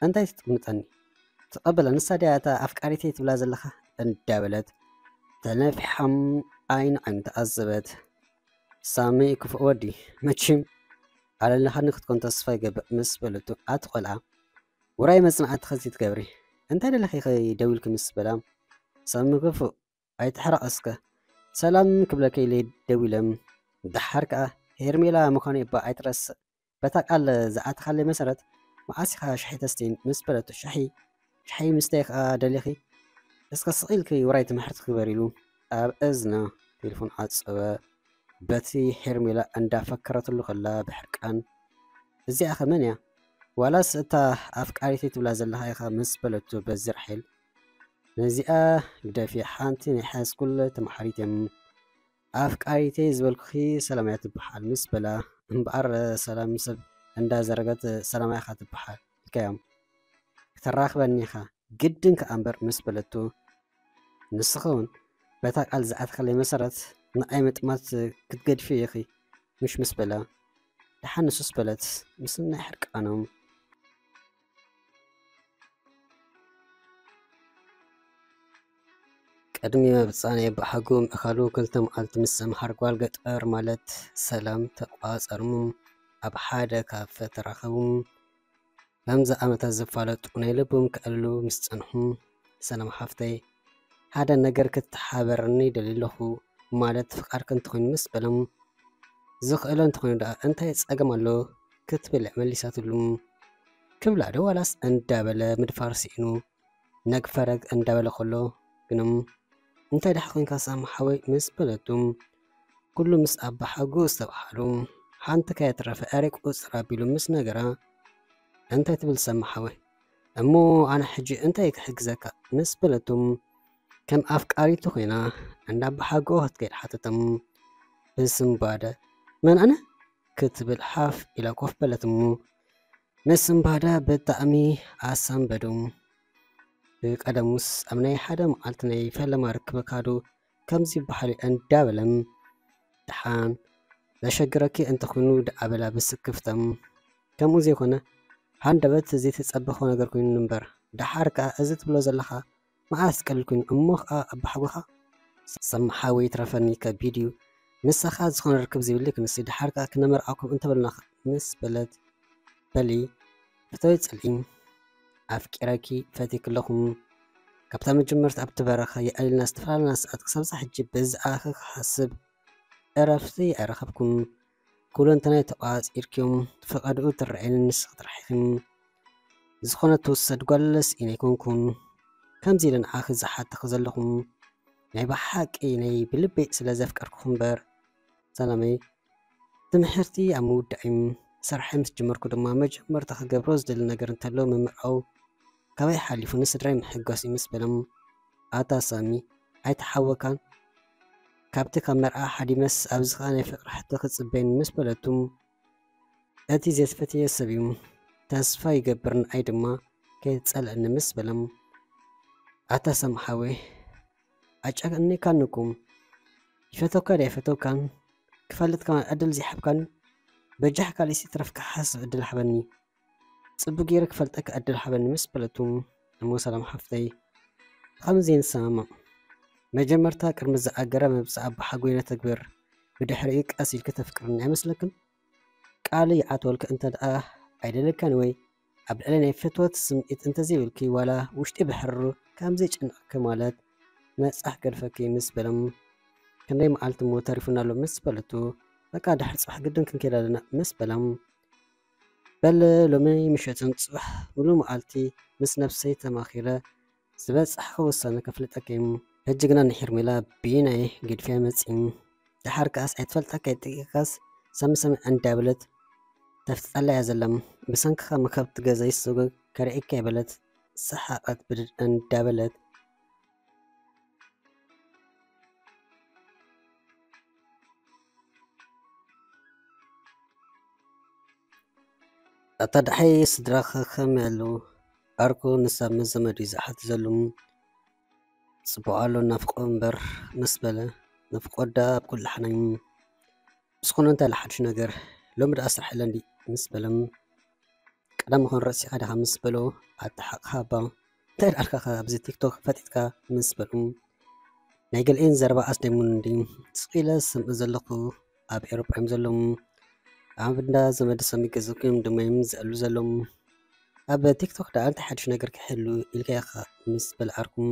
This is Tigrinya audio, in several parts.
እንታይ ትጥምጠኒ? ተቐበለ፣ ንሳ ድያ እታ ኣፍቃሪተይ ትብላ ዘለኻ? እንዳበለት ተነፊሓም ዓይኒ ዓይኑ ተኣዘበት። ሳሚ ክፉእ ወዲ፣ መችም ኣለለኻኒ ክትኮን ተስፋ ይገብር ምስ በለቱ፣ ኣቲ ቆልዓ ውራይ መጽናዕቲ ኸዚ ትገብሪ እንታይ ደለኺ ኸይ ደዊልኪ ምስ በላ፣ ሳሚ ክፉእ ኣይትሕረቕ እስከ ሰላም ክብለከ ኢለ ደዊለም፣ ደሓር ከኣ ሄርሜላ ምዃነይ እባ ኣይትረስዕ፣ በታ ቃል ዝኣተኻለይ መሰረት መዓስ ኢኻ ሻሂ ተስትይን ምስ በለቶ፣ ሻሂ ሻሂ ምስተይ ከኣ ደሊኺ እስከ ስቕ ኢልኪ ውራይ ትምሕርቲ ክግበር ኢሉ ኣብ እዝና ቴሌፎን ዓጸወ። በቲ ሄርሜላ እንዳፈከረትሉ ከላ ብሕርቃን፣ እዚኣ ከ መን እያ? ዋላስ እታ ኣፍቃሪተይ ትብላ ዘለኻ ኢኻ ምስ በለቶ በዚ ራሄል፣ ነዚኣ ግደፊ፣ ሓንቲ ናይ ሃይስኩል ተምሓሪት እያ። ኣፍቃሪተይ ዝበልኩኺ ሰላም እያ ትበሃል ምስ በላ፣ እምበኣር ሰላም ሰብ እንዳዘረገት ሰላም ኢኻ ትበሃል ኢልካዮም፣ ክተራኽበኒ ኢኻ ግድን ከኣ እምበር ምስ በለቶ፣ ንስኺ እውን በታ ቃል ዝኣትካለይ መሰረት ንዓይ ምጥማት ክትገድፊ ኢኺ ምሽ ምስ በላ፣ ደሓን ንሱስ በለት ምስ ናይ ሕርቃኖም። ቅድሚ ምብጻ ናይ ኣባሓጎ ምእካሉ ክልተ መዓልቲ ምስ ዘምሃር ጓል ገጠር ማለት ሰላም ተቋጸርሙ ኣብ ሓደ ካፈ ተራኸቡ። ከምዚ ዓመታት ዝፋለጡ ናይ ልቦም ከዕልሉ ምስ ጸንሑ፣ ሰላም ሓፍተይ፣ ሓደ ነገር ክትሓበርኒ ደልየ ኣለኹ፣ ማለት ፍቓድኪ እንተኾይኑ ምስ በሎም፣ ዝኽእሎ እንተኾይኑ ደኣ እንታይ ጸገም ኣሎ? ክትብል እያ መሊሳትሉ። ክብላ ዶ ዋላስ እንዳበለ ምድፋር ስኢኑ ነግፈረግ እንዳበለ ከሎ ግንም፣ እንታይ ደሓ ኮንካ ሳሚ ሓወይ ምስ በለቱ፣ ኩሉ ምስ ኣባሓጎ ዝተባሃሉ ሓንቲ ከየትረፈ ኤረ ቁጽር ኣቢሉ ምስ ነገራ፣ እንታይ ትብል ሳሚ ሓወይ? እሞ ኣነ ሕጂ እንታይ ክሕግዘካ ምስ በለቱ፣ ከም ኣፍቃሪቱ ኮይና እንዳ ኣባሓጎ ክትከይድ ሓተቶም። ብስምባደ፣ መን ኣነ? ክትብል ሓፍ ኢላ ኮፍ በለት እሞ፣ ምስ እምባዳ ብጣዕሚ ኣሳንበዶም። ብቀደሙስ ኣብ ናይ ሓደ መዓልቲ ናይ ፈለማ ርክበካ ዶ ከምዚ ይበሃል እዩ እንዳበለም ደሓን ዘሸግረኪ እንተኾይኑ ደኣ በላ ብስክፍተም። ከምኡ ዘይኮነ ሃንደበት ዘይተጸበኾ ነገር ኮይኑ እምበር፣ ደሓር ከኣ እዚ ትብሎ ዘለኻ መዓስ ቀሊል ኮይኑ እሞ ኸኣ ኣባሓጎኻ ሰማሓወይ ትረፈኒ ከቢድ እዩ። ምሳኻ ዝኾነ ርክብ ዘይብለይ ክንሲ ደሓር ከኣ ክነመርዓኩም እንተበልናኻ ምስ በለት፣ በሊ ፍተዊ ጽልኢ ኣፍቂረኪ ፈቲክለኹም ካብታ መጀመርታ ኣብቲ በረኻ የዕሊልና ዝተፈላለና ሰዓት ክሳብ ሕጂ በዛኣኺ ክሓስብ ዕረፍቲ ኣይረኸብኩን። ኩለንተናይ ተቋጺርክዮም ፈቐድኡ ትረኣየኒ ንስኺ ጥራሕ ኢኺ። ዝኾነ ትውሰድ ጓል ስኢነ ኣይኮንኩን። ከምዚ ኢለ ንዓኺ ዝሓተኺ ዘለኹም ናይ ብሓቂ ናይ ብልበይ ስለ ዘፍቀርኩኹም እምበር ሰላመይ ትምሕርቲ ኣብ ምውዳእ እዩ። ስራሕ ምስ ጀመርኩ ድማ መጀመርታ ክገብሮ ዝደሊ ነገር እንተሎ ምምርዓው ካባይ ሓሊፉ ንስድራይ ምሕጓስ እዩ ምስ በሎም ኣታ ሳሚ ኣይተሓወካን ካብቲ ካብ መርዓ ሓዲመስ ኣብዚ ከኣ ናይ ፍቅሪ ሕቶ ክጽበየኒ ምስ በለቱ እቲ ዘይትፈትየ ሰብ እዩ ተስፋ ይገብር ንኣይ ድማ ከይትጸልእኒ ምስ በሎም ኣታ ሳሚ ሓወይ ኣጨቅኒካን እኮ ይፈተውካ ዶ ኣይፈተውካን ክፈልጥ ከማን ዕድል ዘይሓብካኒ በጃኻ ካልእሲ ትረፍካ ሓስብ ዕድል ሓበኒ ጽቡቅ ገይረ ክፈልጠካ ዕድል ሓበኒ ምስ በለቱ እሞ ሰላም ሓፍተይ ብኸምዚ ንሰማማዕ መጀመርታ ቅድሚ ዝኣገረ ምብጻእ ኣባሓጎይ ነተግብር ብድሕሪኡ ቀስ ኢልኪ ተፍቅርኒ ኣይመስለክን ቃል ይኣትወልኪ እንተ ደኣ ኣይደለካን ወይ ኣብ ልዕሊ ናይ ፍትወት ስምዒት እንተዘይብልኪ ዋላ ውሽጢ ብሕሩ ከም ዘይጨንቐኪ ማለት መጻሕ ገድፈኪ ምስ በሎም ክንደይ መዓልቲ እሞ ተሪፉና ኣሎ ምስ በለቱ በቃ ድሕሪ ጽባሕ ግድን ክንከይድ ኣለና ምስ በሎም በል ሎሚ ምሸትን ጽባሕ ሙሉ መዓልቲ ምስ ነብሰይ ተማኺረ ዝበጻሕኹ ውሳነ ከፍልጠኪ እየ። ሕጂ ግና ንሄርሜላ ብናይ ግድፍያ መጺ። ደሓር ከኣስ ኣይትፈልጠካ ይጥቂካስ ሰምሰም እንዳበለት ተፍጥጠላ እያ ዘላ። ብሰንክኻ መካብቲ ገዛ ይሰጎግ ከርእየካ ይበለት ሰሓቐት ብድድ እንዳበለት ኣታ ደሓይ ስድራኸ ከመይ ኣለዉ? ዓርኩ ንሳብ መዘመዱ እዩ ዝሓትት ዘሎ። ጽቡቕ ኣሎ ናፍቆ እምበር ምስ በለ፣ ናፍቆት ደኣ ኣብ ኩሉ ሓናኝ። ብዝኾነ እንታይ ለሓድሽ ነገር ሎሚ ደኣ ስራሕ የለን ድዩ ምስ በሎም፣ ቀዳሚ ኾን ረእሲኻ ዲኻ ምስ በሎ፣ ኣታ ሓቕኻ እባ እንታይ ደኣልካ ኣብዚ ቲክቶክ ፈጢጥካ ምስ በሎም፣ ናይ ገሊኤን ዘረባ ኣስደሚሙኒ እንድዩ። ስቕ ኢለ ዝሰምዕ ዘለኹ ኣብ ኤውሮጳ እዮም ዘለዉ። ኣብ እንዳ ዘመድ ሰብ ገዝኦም ድማ እዮም ዝዕልሉ ዘለዉ። ኣብ ቲክቶክ ደኣ እንታይ ሓድሽ ነገር ክህሉ ኢልካ ኢኻ ምስ በለ ዓርኩም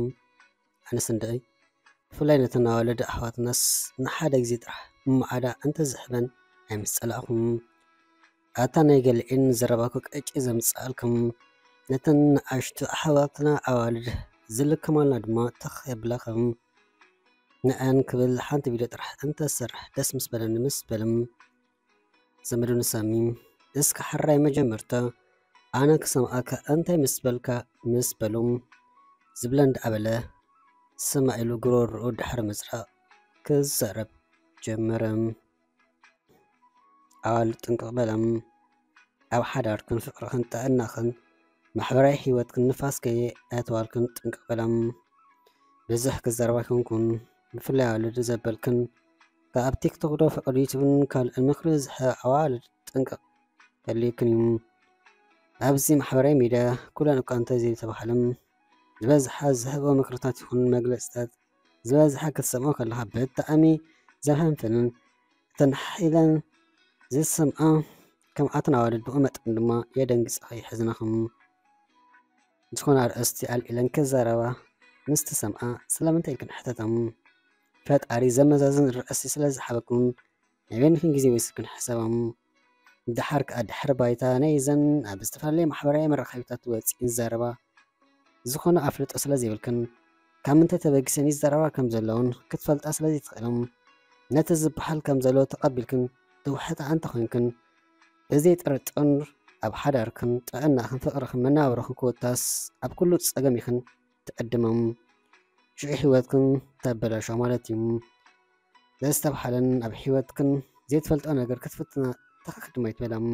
ኣነስ እንድዒ፣ ብፍላይ ነተን ኣዋልድ ኣሕዋትናስ ንሓደ ግዜ ጥራሕ እሞ ዓዳ እንተዝሕበን ኣይምስጸላእኹም። ኣታ ናይ ገሊኤን ዘረባኩ ቀጭ ዘምጽኣልኩም፣ ነተን ንኣሽቱ ኣሕዋትና ኣዋልድ ዝልከማልና ድማ ትኽ የብላኹም። ንዐን ክብል ሓንቲ ቪድዮ ጥራሕ እንተሰርሕ ደስ ምስ በለኒ ምስ በልም፣ ዘመዱን ሳሚ፣ እስከ ሕራይ መጀመርታ ኣነ ክሰምዓካ እንታይ ምስ በልካ ምስ በሎም፣ ዝብለ እንዳበለ ስማዕ ኢሉ ጉሮሮኡ ድሕሪ ምጽራቕ ክዛረብ ጀመረ። ኣዋልድ ጥንቅቕ በሎም፣ ኣብ ሓዳርክን ፍቕርኽን ጥዕናኽን ማሕበራዊ ህይወትክን ንፋስ ከየእተዋልክን ጥንቅቕ በሎም። ብዙሕ ክዛረባ ኣይኮንኩን፣ ብፍላይ ኣዋልድ ዘበልክን ካብ ኣብ ቲክቶክ ዶ ፍቕሪ ዩቱብን ካልእን ምኽሪ ዝህባ ኣዋልድ ጥንቅቕ ከድልየክን እዩ። ኣብዚ ማሕበራዊ ሚድያ ኩለን እኳ እንተዘይተባህለን ዝበዝሓ ዝህቦ ምኽርታት ይኹን መግለፅታት ዝበዝሓ ክትሰምዖ ከለኻ ብጣዕሚ ዘፈንፍንን እተን ሓሕ ኢለን ዝሰምዓ ከምኣተን ኣዋልድ ብኡ መጠን ድማ የደንግፃኻ የሕዝናኽን። ዝኾነ ኣርእስቲ ኣልዒለን ክዛረባ ምስ ትሰምዓ ስለምንታይ ኢልክን ሕተቶም። ፈጣሪ ዘመዛዝን ርእሲ ስለ ዝሃበክን ናይ በይንክን ግዜ ወሲድክን ሕሰቦም። ደሓር ከኣ ድሕሪ ባይታ ናይ እዘን ኣብ ዝተፈላለየ ማሕበራዊ መራኸቢታት ወፂኤን ዝዛረባ ዝኾነ ኣፍልጦ ስለ ዘይብልክን ካብ ምንታይ ተበጊሰን ይዛረባ ከም ዘለውን ክትፈልጣ ስለ ዘይትኽእልን ነቲ ዝበሃል ከም ዘሎ ተቐቢልክን ትውሕጣ እንተኾይንክን ብዘይ ጥርጥር ኣብ ሓዳርክን ጥዕናኽን ፍቕርኽን መነባብሮኽን ክውታስ ኣብ ኩሉ ጸገም ኢኽን ትዕድመም። ሽዑ ህይወትክን ተበላሽዋ ማለት እዩ። ዘዝተብሃለን ኣብ ህይወትክን ዘይትፈልጦ ነገር ክትፍትና ተኸክ ድማ ይትበላም።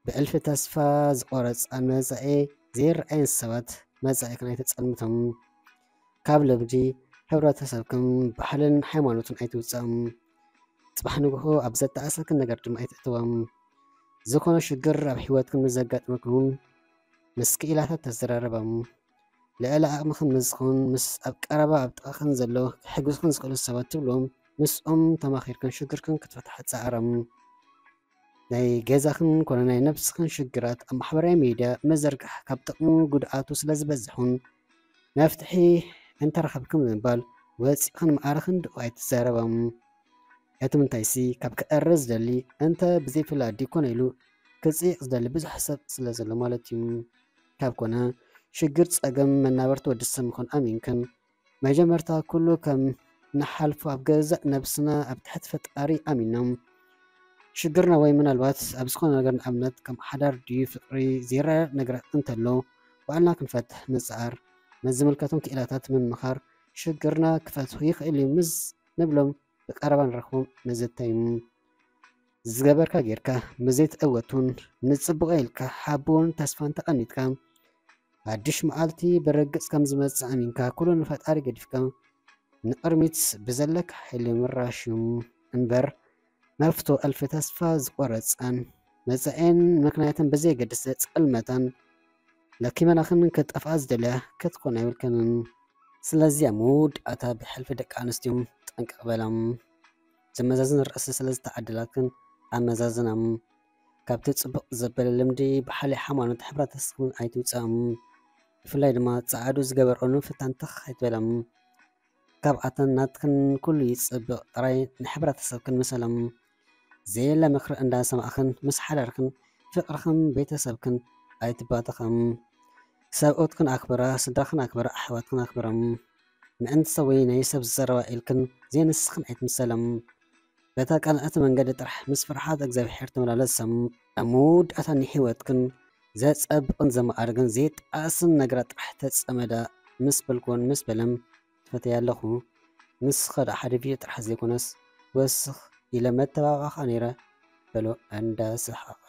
ብእልፊ ተስፋ ዝቆረጻን መጻኢ ዘይረኣየን ሰባት መጻኢክን ኣይተጸልምቶም። ካብ ልምዲ ሕብረተሰብክን ባህልን ሃይማኖትን ኣይትውጻም። ጽባሕ ንግሆ ኣብ ዘተኣሰክን ነገር ድማ ኣይትእትዎም። ዝኾነ ሽግር ኣብ ህይወትክን ምስ ዘጋጥመክን እውን ምስ ክኢላታት ተዘራረባም። ልዕሊ ዓቕምኽን ምስ ዝኾን ምስ ኣብ ቀረባ ኣብ ጥቓኽን ዘሎ ክሕግዝኽን ዝኽእሉ ሰባት ትብሎም ምስኦም ተማኺርክን ሽግርክን ክትፈትሓ ጸዓረም። ናይ ገዛኽን ኮነ ናይ ነብስኽን ሽግራት ኣብ ማሕበራዊ ሚድያ ምዝርጋሕ ካብ ጥቕሙ ጉድኣቱ ስለ ዝበዝሑን መፍትሒ እንተረኸብክን ብምባል ወፂእኽን መኣርኽን ድኡ ኣይትዛረባም። እቲ ምንታይሲ ካብ ክእረ ዝደሊ እንተ ብዘይፍላዲ ኮነ ኢሉ ክፅይቕ ዝደሊ ብዙሕ ሰብ ስለ ዘሎ ማለት እዩ። ካብ ኮነ ሽግር ፀገም መናበርቲ ወዲ ሰብ ምዃን ኣሚንክን መጀመርታ ኩሉ ከም ንሓልፎ ኣብ ገዛእ ነብስና ኣብ ትሕቲ ፈጣሪ ኣሚኖም ሽግርና ወይ ምናልባት ኣብ ዝኾነ ነገር ንኣብነት ከም ሓዳር ድዩ ፍቅሪ ዘይረዳእ ነገራት እንተሎ ባዕልና ክንፈትሕ ምፅዓር ምስ ዝምልከቶም ክኢላታት ምምኻር ሽግርና ክፈትሑ ይኽእል እዩ ምስ ንብሎም ብቀረባ ንረኽቦም ንዝተይም ዝገበርካ ጌርካ ምስ ዘይትዕወቱን ንፅቡቕ ኢልካ ሓቦን ተስፋን ተቐኒጥካ ሓድሽ መዓልቲ ብርግፅ ከም ዝመፅእ ኣሚንካ ኩሉ ንፈጣሪ ገዲፍካ ንቕድሚት ብዘለካ ሓይሊ ምራሽ እዩ እምበር መፍቶ እልፊ ተስፋ ዝቆረፃን መፃኤን ምክንያትን ብዘየገድስ ዘፅልመታን ለኪመናኽን ክጠፍኣ ዝደልያ ክትኮን ኣይብልክንን። ስለዚ ኣብ መወዳእታ ብሕልፊ ደቂ ኣንስትዮ ጠንቀቕ በላ። ዘመዛዝን ርእሲ ስለ ዝተዓደላክን ኣመዛዝና። ካብቲ ጽቡቕ ዘበለ ልምዲ፣ ባህሊ፣ ሃይማኖት፣ ሕብረተሰብን ኣይትውጻእ። ብፍላይ ድማ ጸዓዱ ዝገበርኦ ንምፍታን ትኽ ኣይትበላ። ካብኣተን ናትክን ኩሉ ይጽብቕ ጥራይ ንሕብረተሰብክን ምሰሎም። ዘየለ ምኽሪ እንዳሰማዕክን ምስ ሓዳርክን ፍቕርኽን ቤተሰብክን ኣይትባተኸም። ሰብኡትክን ኣክብራ፣ ስድራኽን ኣክብራ፣ ኣሕዋትክን ኣክብሮም። ምእንቲ ሰብ ወይ ናይ ሰብ ዘረባ ኢልክን ዘይንስኽን ኣይትምሰሎም። በታ ቀንዕቲ መንገዲ ጥራሕ ምስ ፍርሓት እግዚኣብሔር ተመላለሶም። ኣብ መወዳእታ ንሕይወትክን ዘጸብቕን ዘማዕርግን ዘይጣስን ነገራት ጥራሕ ተጸመዳ ምስ በልክዎን ምስ በለም ትፈትያ ኣለኹ። ንስኸ ደኣ ሓደ ቪድዮ ጥራሕ ዘይኮነስ ወስኽ ኢለ መተባባዕኻ ነይረ በሎ እንዳሰሓቐ።